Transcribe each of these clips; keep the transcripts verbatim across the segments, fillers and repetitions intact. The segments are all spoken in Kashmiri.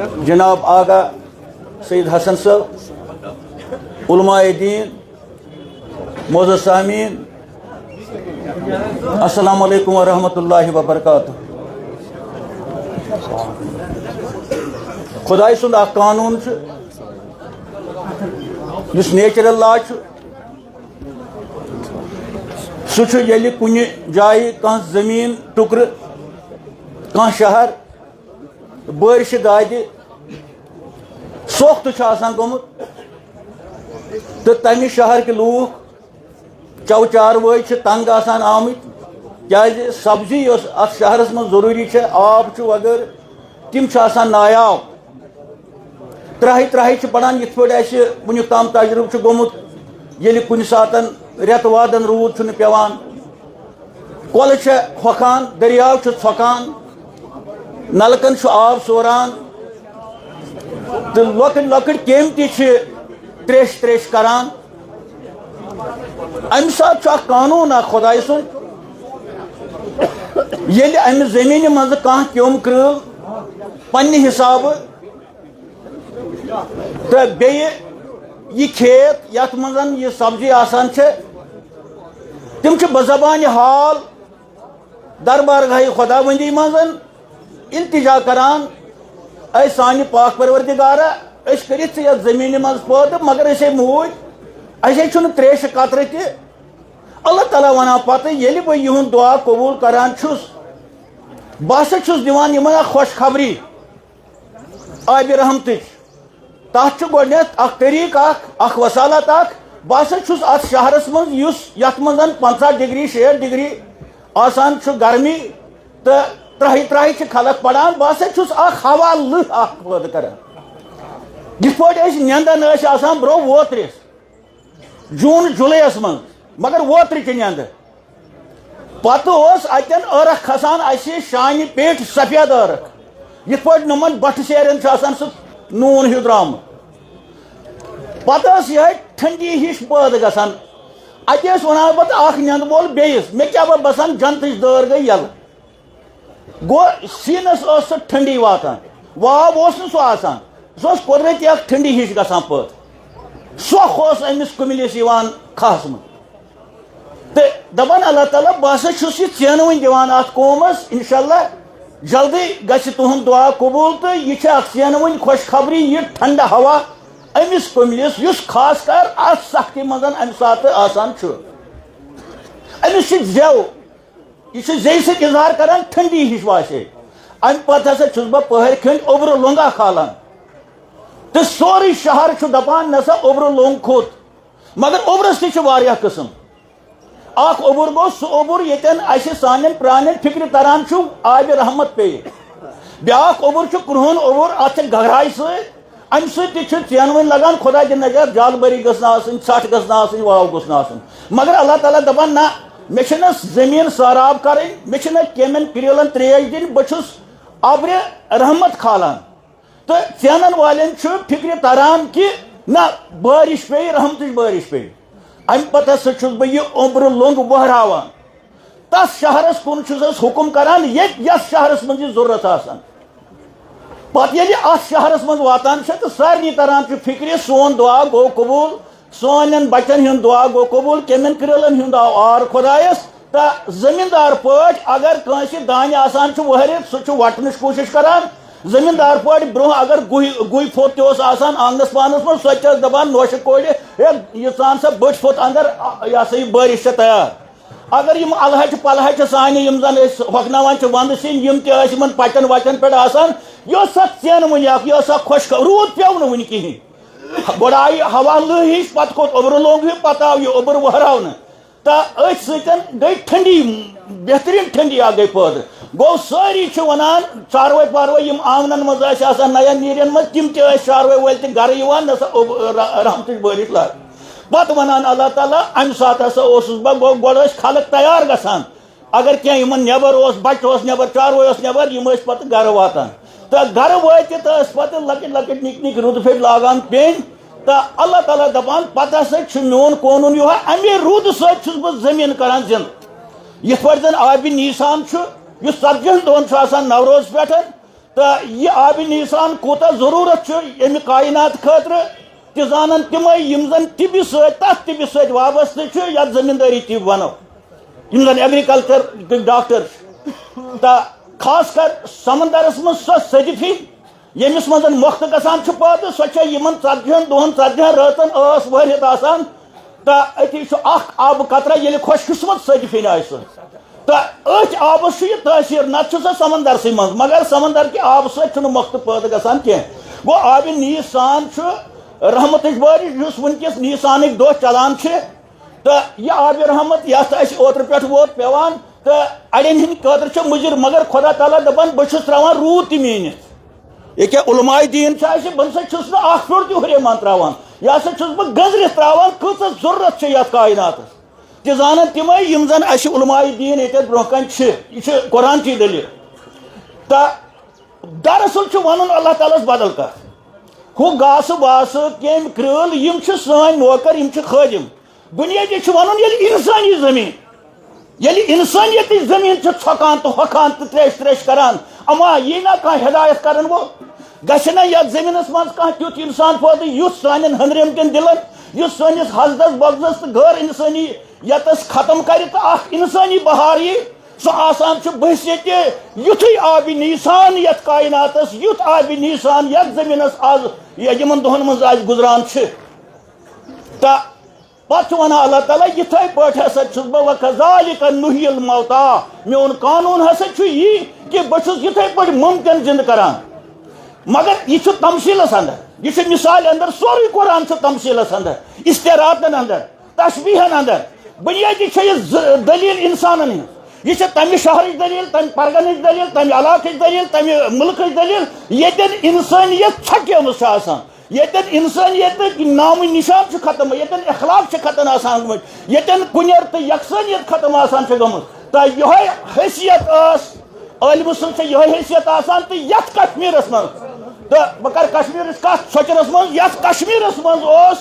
جناب آغا سید حسن صٲب، علماء دین، معزز سامعین، السلام علیکم ورحمۃ اللہ وبرکاتہ۔ خدائے سُنٛد اکھ قانون چھُ، یُس نیچرل لا چھُ، سُہ چھُ ییٚلہِ کُنہِ جایہِ کانٛہہ زٔمیٖن ٹُکرٕ، کانٛہہ شہر بٲرشہِ دادِ سوختہٕ چھُ آسان گوٚمُت تہٕ تَمہِ شہرٕکۍ لوٗکھ، چَو چاروٲے چھِ تنگ آسان آمٕتۍ، کیازِ سبزی یۄس اَتھ شہرَس منٛز ضروٗری چھےٚ، آب چھُ وغٲرٕ، تِم چھِ آسان نایاب۔ ترٛاہہِ ترٛاہہِ چھِ پَران، یِتھ پٲٹھۍ اَسہِ وٕنیُک تام تجرُبہٕ چھُ گوٚمُت، ییٚلہِ کُنہِ ساتَن رٮ۪تہٕ وادَن روٗد چھُنہٕ پٮ۪وان، کۄلہٕ چھےٚ ہۄکھان، دٔریاو چھُ ژھۄکان، نَلکَن چھُ آب سوران، تہٕ لۄکٕٹۍ لۄکٕٹۍ کیٚمۍ تہِ چھِ تریش تریش کران۔ اَمہِ ساتہٕ چھُ اکھ قانوٗن اکھ خۄدایہِ سُنٛد، ییٚلہِ اَمہِ زٔمیٖنہِ منٛزٕ کانٛہہ کیوٚم کرٛٲو پننہِ حسابہٕ، تہٕ بیٚیہِ یہِ کھیت یَتھ منٛز یہِ سبزی آسان چھِ، تِم چھِ بزبانِ حال دربارگاہہِ خداوندی منٛز التجا کران، اے سانہِ پاک پروردگارا، أسۍ کٔرِتھ ژٕ یَتھ زٔمیٖنہِ منٛز پٲدٕ، مگر أسے موٗدۍ، اَسے چھُنہٕ تریشہِ قطرٕ تہِ۔ اللہ تعالیٰ وَنان پتہٕ، ییٚلہِ بہٕ یِہُنٛد دعا قبوٗل کران چھُس، بہٕ ہسا چھُس دِوان یِمن اکھ خۄشخبری آبِ رحمتٕچ۔ تَتھ چھُ گۄڈٕنٮ۪تھ اکھ طریٖقہٕ اکھ، اکھ وسالت اکھ۔ بہٕ ہسا چھُس اَتھ شہرس منٛز، یُس، یَتھ منٛز پنٛژاہ ڈگری، شیٹھ ڈگری آسان چھُ گرمی، تہٕ ترٛاہہِ ترٛاہہِ چھِ خلق پران، بہٕ ہسا چھُس اکھ ہوا لٔہ اکھ پٲدٕ کران۔ یِتھ پٲٹھۍ أسۍ نٮ۪نٛدن ٲسۍ آسان برٛونٛہہ ووترِس، جوٗن جُلایَس منٛز، مگر ووترِ تہِ نٮ۪نٛدٕ۔ پتہٕ اوس اتٮ۪ن عٲرق کھسان اسہِ شانہِ پیٹھۍ سفید عٲرق، یِتھ پٲٹھۍ نُمن بٹھٕ سیرٮ۪ن چھُ آسان سُہ نوٗن ہیوٗ درامُت۔ پتہٕ ٲس یِہے ٹھنڈی ہِش پٲدٕ گژھان۔ اتہِ ٲسۍ ونان پتہٕ اکھ نٮ۪نٛدٕ وول بیٚیِس، "مےٚ کیٛاہ بہٕ بسان جنتٕچ دٲر گٔے یَلہٕ۔" گوٚو سیٖنس ٲس سۄ ٹھنڈی واتان، واو اوس نہٕ سُہ آسان، سۄ ٲس قۄدرتی اکھ ٹھنڈی ہِش گژھان پٲدٕ۔ سۄ اوس أمِس کُمِلِس یِوان کھہس منٛز۔ تہٕ دَپان، "اللہ تعالیٰ، بہٕ ہسا چھُس یہِ ژینہٕ وٕنۍ دِوان اَتھ قومَس، انشاءاللہ جلدی گژھِ تُہُنٛد دُعا قبوٗل۔" تہٕ یہِ چھِ اَکھ ژینہٕ وٕنۍ خۄشخبری، یہِ ٹھنڈٕ ہوا أمِس کُملِس، یُس خاص کر اَتھ سختی منٛز اَمہِ ساتہٕ آسان چھُ۔ أمِس چھِ زٮ۪و، یہِ چھُ زیٚیہِ سۭتۍ اظہار کران، ٹھنڈی ہِش باسے۔ اَمہِ پتہٕ ہسا چھُس بہٕ پٔہرۍ کھنٛڈۍ اوٚبرٕ لوٚنٛگا کھالان۔ تہٕ سورُے شہر چھُ دَپان، "نسا اوٚبرٕ لوٚنٛگ کھوٚت۔" مگر اوٚبرَس تہِ چھِ واریاہ قٕسٕم۔ اکھ اوٚبُر گوٚو سُہ اوٚبُر ییٚتٮ۪ن اَسہِ سانٮ۪ن پرٛانٮ۪ن فِکرِ تران چھُ آبِ رحمت پیٚیہِ۔ بیٛاکھ اوٚبُر چھُ کرٛہُن اوٚبُر، اَتھ چھِ گہراے سۭتۍ، اَمہِ سۭتۍ تہِ چھُ ژینہٕ وٕنۍ لگان، خۄدا دِنہٕ نجات، جالبٲری گٔژھ نہٕ آسٕنۍ، ژھٹھ گٔژھ نہٕ آسٕنۍ، واو گوٚژھ نہٕ آسُن۔ مگر اللہ تعالیٰ دَپان، "نہ، مےٚ چھِنہٕ زٔمیٖن سٲراب کَرٕنۍ، مےٚ چھِنہٕ کیٚمٮ۪ن کرٛیلَن ترٛیش دِنۍ، بہٕ چھُس اَبرِ رحمت کھالان۔" تہٕ ژینن والٮ۪ن چھُ فِکرِ تران کہِ نہ، بٲرِش پیٚیہِ، رحمتٕچ بٲرِش پیٚیہِ۔ اَمہِ پتہٕ ہسا چھُس بہٕ یہِ اوٚبرٕ لوٚنٛگ وہراوان۔ تَس شہرس کُن چھُس أسۍ حُکُم کران، ییٚتہِ یَتھ شہرس منٛز یہِ ضروٗرت آسان۔ پتہٕ ییٚلہِ اَتھ شہرس منٛز واتان چھِ تہٕ سارنٕے تران چھُ فِکرِ، سون دُعا گوٚو قبوٗل، سانٮ۪ن بچن ہُنٛد دُعا گوٚو قبوٗل، کیٚمٮ۪ن کرٛیلن ہُنٛد آو آر خۄدایس۔ تہٕ زٔمیٖندار پٲٹھۍ اگر کٲنٛسہِ دانہِ آسان چھُ وٲرِتھ، سُہ چھُ وَٹنٕچ کوٗشِش کران۔ زٔمیٖندار پٲٹھۍ برٛونٛہہ اگر گُہۍ، گُہۍ پھوٚت تہِ اوس آسان آنٛگنَس پانَس منٛز، سۄ تہِ ٲس دَپان نوشہِ کورِ، "ہے، یہِ ژان سا بٔٹھۍ پھوٚت اَندَر، آ، یہِ ہسا یہِ بٲرِش چھےٚ تیار۔" اگر یِم اَلہٕ ہَچہِ پَلہٕ ہَچہِ سانہِ یِم زَن أسۍ ہۄکھناوان چھِ وَندٕ سِنۍ، یِم تہِ ٲسۍ یِمَن پَچَن وَچَن پٮ۪ٹھ آسان، یہِ ٲس سۄ ژینہٕ وٕنہِ اَکھ، یہِ ٲس سۄ خۄش خبر۔ روٗد پیوٚو نہٕ وٕنہِ کِہیٖنۍ۔ گۄڈٕ آیہِ ہوا لٔہ ہِش، پَتہٕ کھوٚت اوٚبرٕ لوٚنٛگ ہیوٗ، پَتہٕ آو یہِ اوٚبُر وہراونہٕ۔ تہٕ أتھۍ سۭتۍ گٔے ٹھنڈی، بہتریٖن ٹھنڈی اکھ گٔے پٲدٕ۔ گوٚو سٲری چھِ وَنان، چاروٲے پاروٲے یِم آنٛگنَن منٛز ٲسۍ آسان نَیَن نیٖرٮ۪ن منٛز، تِم تہِ ٲسۍ چاروٲے وٲلۍ تہِ گَرٕ یِوان، نہ سا اوٚب-، ر-، رحمتٕچ بٲرِش لارِ۔ پَتہٕ وَنان اللہ تعالیٰ، اَمہِ ساتہٕ ہسا اوسُس بہٕ، گوٚو گۄڈٕ ٲسۍ خلق تیار گژھان۔ اگر کینٛہہ یِمَن نٮ۪بَر اوس، بَچہٕ اوس نٮ۪بَر، چاروٲے اوس نٮ۪بَر، یِم ٲسۍ پَتہٕ گَرٕ واتان۔ تہٕ گَرٕ وٲتِتھ ٲسۍ پَتہٕ لۄکٕٹۍ لۄکٕٹۍ نِکۍ نِکۍ رُدٕ پھٔلۍ لاگان پیٚنۍ۔ تہٕ اللہ تعالیٰ دَپان، پَتہٕ ہسا چھُ میون قونوٗن یِہوٚے، اَمے روٗدٕ سۭتۍ چھُس بہٕ زٔمیٖن کران زِنٛدٕ۔ یِتھ پٲٹھۍ زَن آبِ نیٖسان چھُ، یُس ژتجی ہَن دۄہَن چھُ آسان نوروز پٮ۪ٹھ، تہٕ یہِ آبِ نیسان کوٗتاہ ضروٗرت چھُ ییٚمہِ کائنات خٲطرٕ، تہِ زانن تِمے یِم زن طبِ سۭتۍ، تتھ طبِ سۭتۍ وابستہٕ چھِ، یتھ زمیٖندٲری طب ونو، یِم زن ایگریکلچر ڈاکٹر چھِ۔ تہٕ خاص کر سمندرس منٛز سۄ سٔدفی، ییٚمِس منٛز مۄختہٕ گژھان چھُ پٲدٕ، سۄ چھےٚ یِمن ژتجی ہن دۄہن، ژتجی ہن رٲژن ٲس وٲرِتھ آسان۔ تہٕ أتی چھُ اکھ آبہٕ قطرہ، ییٚلہِ خۄش قٕسمت سٔدفی آسہِ سُہ۔ تہٕ أتھۍ آبس چھُ یہِ تٲثیٖر، نتہٕ چھُ سُہ سمندرسٕے منٛز، مگر سمندر کہِ آبہٕ سۭتۍ چھُنہٕ مۄختہٕ پٲدٕ گژھان کینٛہہ۔ گوٚو، آبِ نیسان چھُ رحمتٕچ بارش، یُس وٕنکیٚس نیسانٕکۍ دۄہ چلان چھِ۔ تہٕ یہِ آبِ رحمت، یتھ اسہِ اوترٕ پٮ۪ٹھ ووت پٮ۪وان، تہٕ اڑٮ۪ن ہٕنٛدِ خٲطرٕ چھُ مُضِر، مگر خدا تعالیٰ دپان، بہٕ چھُس تراوان روٗد تہِ میٖنِتھ۔ ییٚکیٛاہ علماء دیٖن چھِ اَسہِ، بہٕ نہ سا چھُس نہٕ اکھ پھیُر تہِ ہُریمان تراوان، یہِ ہسا چھُس بہٕ گٔنزرِتھ تراوان، کۭژاہ ضروٗرت چھِ یتھ کائناتس۔ تہِ زانن تِمے یِم زن اَسہِ علماء دیٖن ییٚتٮ۪تھ برونٛہہ کنہِ چھِ۔ یہِ چھِ قرآن چی دٔلیٖل۔ تہٕ دراصل چھُ ونُن اللہ تعالیٰ ہس بدل کتھ۔ ہُہ گاسہٕ واسہٕ، کیٚمۍ کرۭل، یِم چھِ سٲنۍ نوکر، یِم چھِ خٲدِم۔ بُنیٲدی چھُ ونُن، ییٚلہِ انسٲنی زٔمیٖن، ییٚلہِ انسٲنیتٕچ زٔمیٖن چھِ ژھۄکان تہٕ ہۄکھان تہٕ تریش تریش کران، اما یی نہ کانٛہہ ہدایت کرن وول؟ گژھِ نہ یتھ زٔمیٖنس منٛز کانٛہہ تیُتھ انسان پٲدٕ، یُتھ سانٮ۪ن ہنرٮ۪ن کٮ۪ن دِلن، یُتھ سٲنِس حسدس، بغضس تہٕ غٲر انسٲنی یتس ختم کرِ تہٕ اکھ انسٲنی بہار یی؟ سُہ آسان چھُ بحیثیت یُتھُے آبِ نیسان یتھ کائناتس، یُتھ آبِ نیسان یتھ زٔمیٖنس از یا یِمن دۄہن منٛز آز گُزران چھِ۔ تہٕ پتہٕ چھُ ونان اللہ تعالیٰ، یِتھے پٲٹھۍ ہسا چھُس بہٕ، وَكَذَلِكَ نُحْيِي الْمَوْتَى، میون قانون ہسا چھُ یی کہِ بہٕ چھُس یِتھے پٲٹھۍ مُمکِن زِندٕ کران۔ مگر یہِ چھُ تمثیٖلس اندر، یہِ چھُ مثالہِ اندر، سورُے قرآن چھُ تمثیٖلس اندر، استعاراتن اندر، تشبیہن اندر۔ بنیٲدی چھےٚ یہِ زٕ دٔلیٖل انسانن ہٕنٛز۔ یہِ چھےٚ تمہِ شہرٕچ دٔلیٖل، تمہِ پرگنٕچ دٔلیٖل، تمہِ علاقٕچ دٔلیٖل، تمہِ مُلکٕچ دٔلیٖل، ییٚتٮ۪ن انسٲنیت ژھۄکیمٕژ چھےٚ آسان، ییٚتٮ۪ن انسٲنیتٕکۍ نامٕے نشان چھِ ختم، ییٚتٮ۪ن اخلاق چھِ ختم آسان گٔمٕتۍ، ییٚتٮ۪ن کُنٮ۪ر تہٕ یکسٲنیت ختم آسان چھِ گٔمٕژ۔ تہٕ یِہوٚے حیثیت ٲس، عٲلمہٕ سٕنٛز چھےٚ یِہوٚے حیثیت آسان۔ تہٕ یتھ کشمیرس منٛز، تہٕ بہٕ کرٕ کشمیرٕچ کتھ، سۄچرس منٛز، یتھ کشمیرس منٛز اوس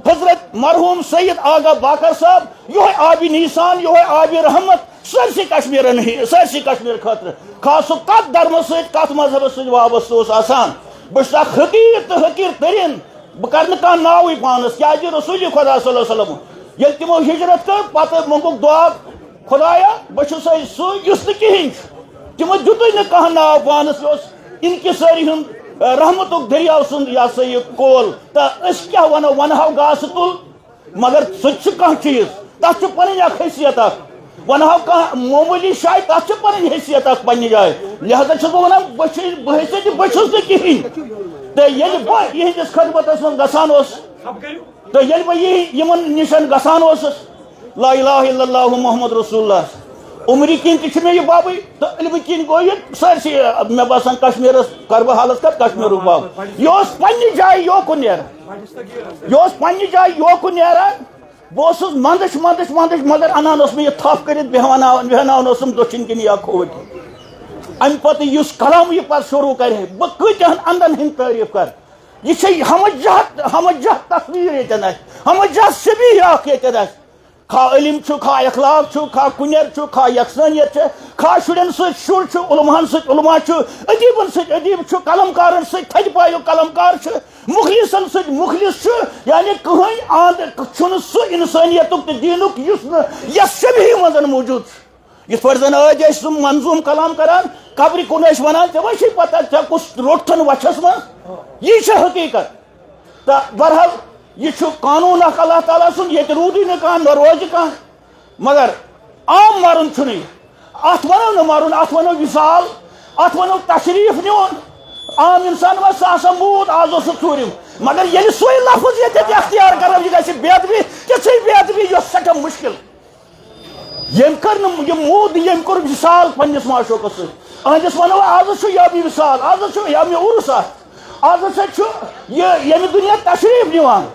حضرت مرحوم سید آغا باقر صاحب، یِہوٚے آبِ نیسان، یِہوٚے آبِ رحمت، سٲرسٕے کشمیرن ہی-، سٲرسٕے کشمیر خٲطرٕ، خاص سُہ کتھ دھرمس سۭتۍ، کتھ مذہبس سۭتۍ وابستہٕ اوس آسان۔ بہٕ چھُس اکھ حقیٖر تہٕ حقیٖر تریٖن، بہٕ کرٕ نہٕ کانٛہہ ناوٕے پانس، کیازِ رسول خدا صلی اللہ علیہ وسلم، ییٚلہِ تِمو ہجرت کٔر، پتہٕ موٚنگُکھ دعا خدایا، بہٕ چھُسے سُہ یُس نہٕ کِہیٖنۍ چھُ۔ تِمو دیُتُے نہٕ کانٛہہ ناو پانس، یہِ اوس انکسٲری ہُنٛد، رحمتُک دٔریاو سُنٛد، یہِ ہسا یہِ کول۔ تہٕ أسۍ کیٛاہ ونو، ونہو گاسہٕ تُل، مگر سُہ تہِ چھُ کانٛہہ چیٖز، تتھ چھِ پنٕنۍ اکھ حیثیت اکھ۔ ونہو کانٛہہ معموٗلی جاے، تتھ چھِ پنٕنۍ حیثیت اکھ پننہِ جایہِ۔ لہذا چھُس بہٕ ونان، بہٕ چھُس، بہٕ حیثیت، بہٕ چھُس نہٕ کِہیٖنۍ۔ تہٕ ییٚلہِ بہٕ یِہنٛدِس خدمتس منٛز گژھان اوسُس، تہٕ ییٚلہِ بہٕ یہِ یِمن نِشن گژھان اوسُس، لا الہ الا اللہ محمد رسول اللہ، عمرِ کِنۍ تہِ چھُ مےٚ یہِ بابٕے، تہٕ علمہٕ کِنۍ گوٚو یہِ سٲرسٕے، مےٚ باسان، کشمیرس کرٕ بہٕ حالس کتھ کشمیرُک باب۔ یہِ اوس پننہِ جایہِ یوکُن نیران، یہِ اوس پننہِ جایہِ یوکُن نیران۔ بہٕ اوسُس منٛدٕچھ، منٛدٕچھ، منٛدٕچھ، مگر انان اوس مےٚ یہِ تھپھ کٔرِتھ، بیٚہواناو-، بیٚہناوان اوسُم دٔچھِنۍ کِنۍ یا کھووٕرۍ کِنۍ۔ امہِ پتہٕ یُس کلام یہِ پتہٕ شروع کرِ ہے، بہٕ کۭتیاہن اندن ہٕنٛدۍ تعریف کرٕ۔ یہِ چھےٚ ہمہ جہت، ہمہ جہت تصویر ییٚتٮ۪ن اَسہِ، ہمہ جہت شبیہ اکھ ییٚتٮ۪ن اَسہِ۔ کھا علم چھُ، کھا اخلاق چھُ، کھا کُنٮ۪ر چھُ، کھا یکسانیت چھِ، کھا شُرٮ۪ن سۭتۍ شُر چھُ، علماہن سۭتۍ علما چھُ، ادیبن سۭتۍ ادیب چھُ، قلم کارن سۭتۍ تھدِ پایُک قلم کار چھُ، مخلصن سۭتۍ مخلص چھُ۔ یعنی کٕہٕنۍ اند چھُنہٕ سُہ انسٲنیتُک تہٕ دیٖنُک یُس نہٕ یتھ شبیہ منٛز موجود چھُ۔ یِتھ پٲٹھۍ زن ٲدۍ ٲسۍ سُہ منظوٗم کلام کران، قبرِ کُن ٲسۍ ونان، ژےٚ ما چھے پتہ ژےٚ کُس روٚٹ تھن وچھس منٛز؟ یی چھےٚ حقیٖقت۔ تہٕ بہرحال، یہِ چھُ قانوٗن اکھ اللہ تعالیٰ سُنٛد، ییٚتہِ روٗدٕے نہٕ کانٛہہ، نہ روزِ کانٛہہ۔ مگر عام مرُن چھُنہٕ یہِ۔ اتھ ونو نہٕ مرُن، اتھ ونو وصال، اتھ ونو تشریف نیُن۔ عام انسان وَنہِ سُہ ہسا موٗد، از اوس سُہ ژوٗرِم۔ مگر ییٚلہِ سُے لفظ ییٚتٮ۪تھ اختیار کرو، یہِ گژھِ بے ادبی، تِژھٕے بے ادبی، یۄس سٮ۪ٹھاہ مُشکل۔ ییٚمۍ کٔر نہٕ، یہِ موٗد، ییٚمۍ کوٚر وصال پننِس معشوقس سۭتۍ۔ أہنٛدِس ونو، آز چھُ یومِ وصال، آز چھُ یومِ عرس اتھ، آز ہسا چھُ یہِ ییٚمہِ دُنیا تشریف نِوان۔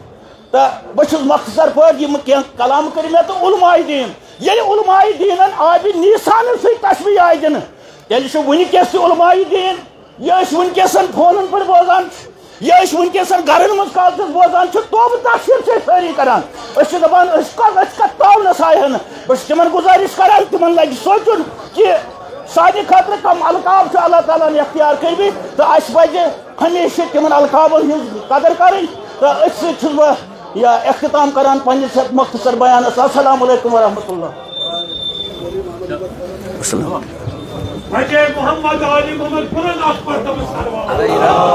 تہٕ بہٕ چھُس مختصر پٲٹھۍ یِم کینٛہہ کلام کٔرۍ مےٚ تہٕ علماء دیٖن۔ ییٚلہِ علماء دیٖنن آبِ نیسانس سۭتۍ تشبیہ آیہِ دِنہٕ، تیٚلہِ چھُ وُنہِ کیس تہِ علماء دیٖن، یہِ أسۍ وٕنکیٚسن فونن پٮ۪ٹھ بوزان چھِ، یہِ أسۍ وٕنکیٚسن گرن منٛز کالچس بوزان چھِ، توبہٕ تس چھِ أسۍ سٲری کران۔ أسۍ چھِ دپان، أسۍ کتھ، أسۍ کتھ تاونس آیہِ ہن؟ بہٕ چھُس تِمن گُزٲرِش کران، تِمن لگہِ سونٛچُن کہِ سانہِ خٲطرٕ کم القاب چھِ اللہ تعالیٰ ہن اختیار کٔرمٕتۍ، تہٕ اَسہِ پَزِ ہمیشہِ تِمن القابن ہٕنٛز قدر کرٕنۍ۔ تہٕ أتھۍ سۭتۍ چھُس بہٕ یہِ اختتام کران پننِس یتھ مختصر بیانس۔ السلام علیکم ورحمۃ اللہ۔ بچے محمد علی محمد بلند اکھ مرتبہ سلوات۔